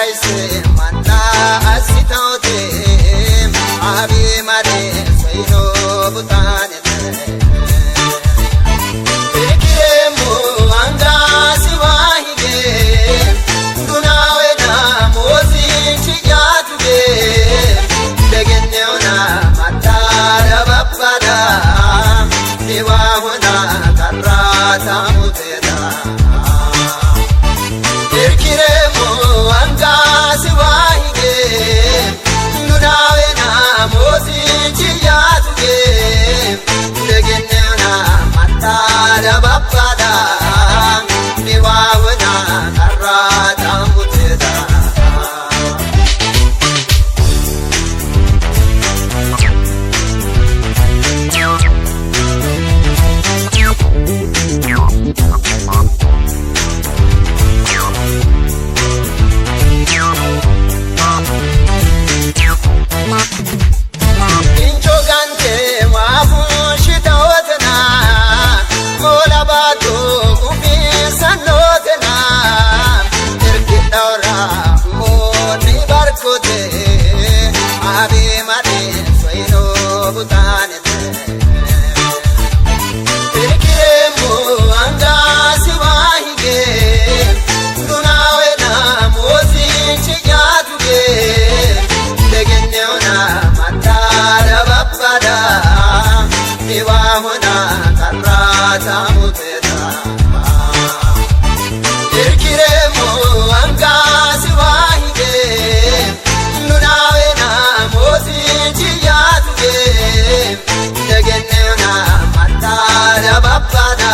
Kayisse manna assitote abimare soyino butanete Irkiremo anga siwahige dunawena mozinchi yatuge degeneona matara babbada diwahuna karrata muteda Irkiremo anga siwahige dunawena mozinchi yatuge degeneona matara babbada diwahuna karrata muteda. Injo gante waafu shitawotena mola baatu gufisannootena irkidhawra moonni barkote abimade soyino butaanete Irkiremo anga siwahige dunawena mozinchi yaatuge degeneona matara babbada diwahuna karrata muteda Irkiremo anga siwahige dunawena mozinchi yaatuge degeneona matara babbada.